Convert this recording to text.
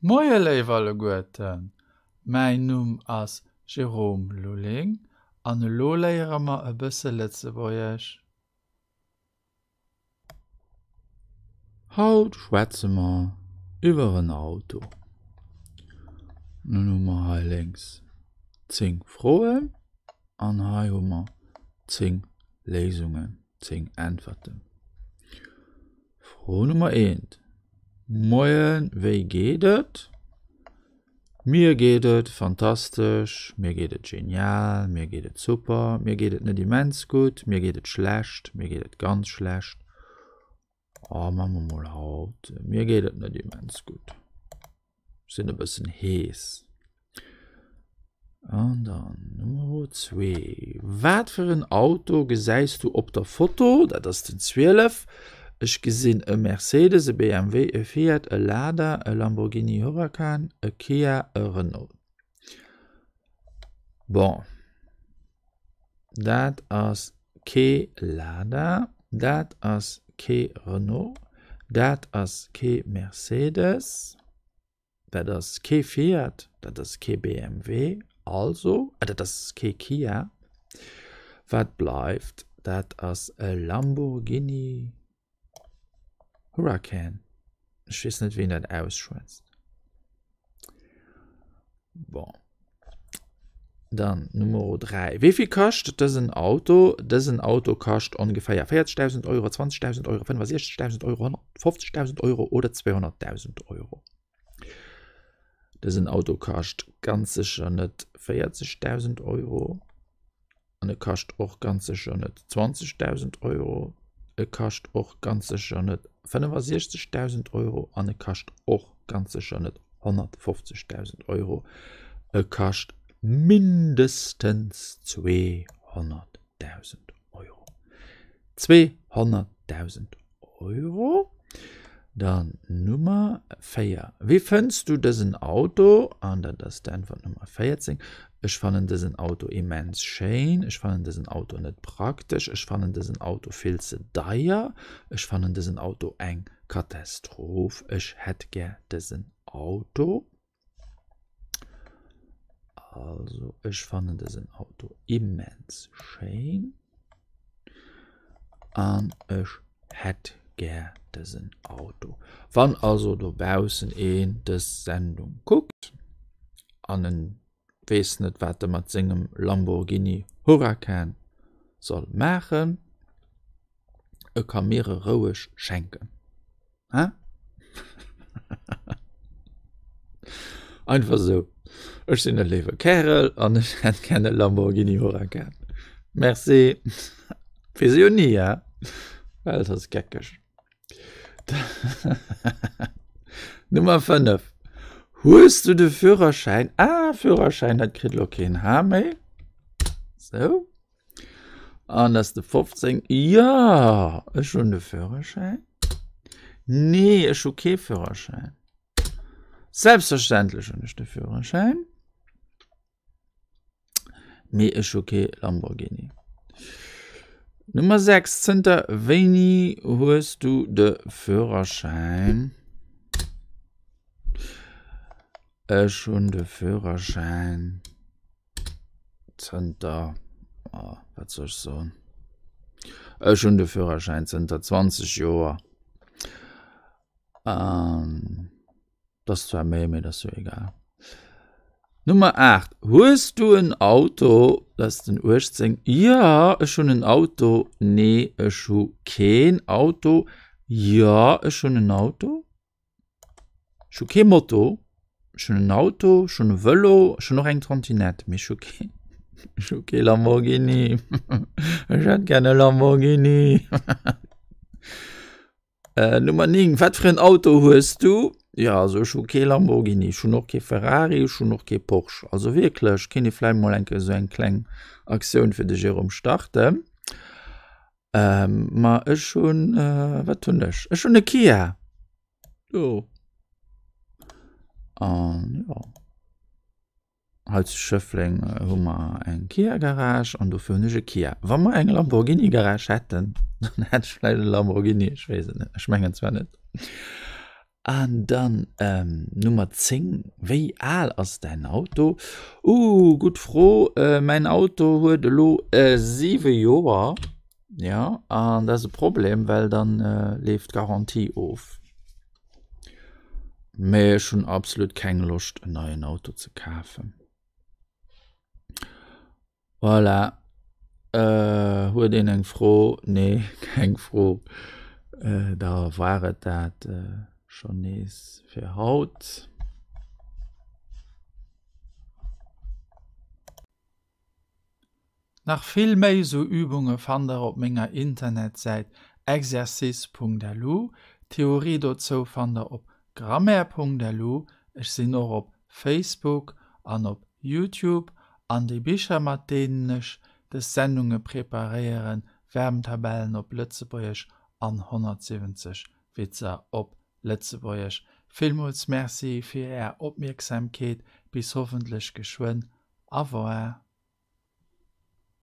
Moie léif alleguerten, mäin Numm ass Jérôme Lulling an elo léiere mer e bësse Lëtzebuergesch. Haut schwätze mer iwwer en Auto. Nun hu mer hei lénks 10 Froen an hei hu mer 10 Léisungen, 10 Äntwerten. Fro Nummer eent, Moien, wéi geet et? Mir geet et fantastesch, mir geet et genial, mir geet et super, mir geet et net immens gutt, mir geet et schlecht, mir geet et ganz schlecht. Oh, maache mer mol haut, mir geet et net immens gutt. Ech sinn e bëssen hees. An dann Nummer zwee. Wat fir en Auto gesäis du op der Foto? Dat ass den 12. Ech gesinn e Mercedes, e BMW, e Fiat, e Lada, e Lamborghini Huracan, e Kia, e Renault. Bon. Dat ass kee Lada, dat ass kee Renault, dat ass kee Mercedes, dat ass kee Fiat, dat ass kee BMW, also, ah, dat ass kee Kia. Wat bleift, dat ass e Lamborghini Huracan. Ech weess net, wéi een dat ausschwätzt. Bon. Dann Nummer 3. Wéi vill kascht dësen Auto? Dësen Auto kascht ongeféier 40.000 Euro, 20.000 Euro, 65.000 Euro, 150.000 Euro oder 200.000 Euro. Dësen Auto kascht ganz sécher net 40.000 Euro. An e kascht och ganz sécher net 20.000 Euro. E kascht och ganz sécher net 65.000 Euro an e kascht och ganz sécher net 150.000 Euro. E kascht mindestens 200.000 Euro. 200.000 Euro. Dann Nummer 4. Wéi fënns du dësen Auto? An dat ass d'Äntwert Nummer 14. Ech fannen dësen Auto immens schéin. Ech fannen dësen Auto net praktesch. Ech fannen dësen Auto vill ze deier. Ech fannen dësen Auto eng Katastroph. Ech hätt gär dësen Auto. Also ech fannen dësen Auto immens schéin an ech hätt gär dësen Auto. Wann also dobaussen een dës Sendung kuckt an en weess net wat e mat sengem Lamborghini Huracan soll maachen, e ka mir e roueg schenken. Hä? Einfach sou. Ech sinn e léiwe Kärel an ech hätt gär e Lamborghini Huracan. Merci. Weess jo ni, hä? Welt ass geckeg. Nummer 5. Hues du de Führerschäin? Ah, Führerschäin, dat kritt elo keen H méi. Sou. An ass de 15? Jo, ech hunn de Führerschäin. Nee, ech hu kee Führerschäin. Selbstverständlech hunn ech de Führerschäin. Mee ech hu kee Lamborghini. Nummer 6, Zënter wéini hues du de Führerschäin? Ech hunn de Führerschäin. Zënter, oh, wat soll ech soen? Ech hunn de Führerschäin zënter 20 Joer. Ähm, dat ass zwar méi, mee dat ass jo egal. Nummer 8, Hues du en Auto? Dat ass den 18. Jo, ech hunn en Auto. Nee, ech hu keen Auto. Jo, ech hunn en Auto. Ech hu kee Moto, ech hunn en Auto, ech hunn e Vëlo, ech hunn och eng Trottinette, mee ech hu kee, ech hu kee Lamborghini. Ech hätt gär e Lamborghini. Nummer 9, Wat fir en Auto hues du? Jo, also ech hu kee Lamborghini, ech hunn och kee Ferrari, ech hunn och kee Porsche. Also wierklech, kéint ee vläicht mol eng Kéier esou eng kleng Aktioun fir de Jérôme starten. Ma ech hunn, wat hunn ech? Ech hunn e Kia. Jo. An jo. Hei zu Schëffleng hu mer eng Kia Garage an dofir hunn ech e Kia. Wa mer eng Lamborghini Garage hätten, dann hätt ech vläicht e Lamborghini, ech weess et net, ech mengen zwar net. An dann Nummer 10, Wéi al ass däin Auto? Ooh, gutt Fro. Mäin Auto huet elo 7 Joer, jo, an dat ass e Problem, well dann leeft d'Garantie of. Mee ech hunn absolut keng Loscht en neien Auto ze kafen. Voilà. Huet een eng Fro? Nee, keng Fro. Da war et dat schonn nees fir haut. Nach vill méi sou Übunge fannt der op menger Internetsäit exercice.lu. D'Theorie dozou fannt der op grammaire.lu. Ech sinn och op Facebook an op Youtube. An déi Bicher mat deenen ech des Sendunge preparéieren, Verbentabellen op Lëtzebuergesch an 170 Witzer op Lëtzebuergesch. Villmools Merci fir är Opmierksamkeet, bis hoffentlech geschwënn. Au revoir.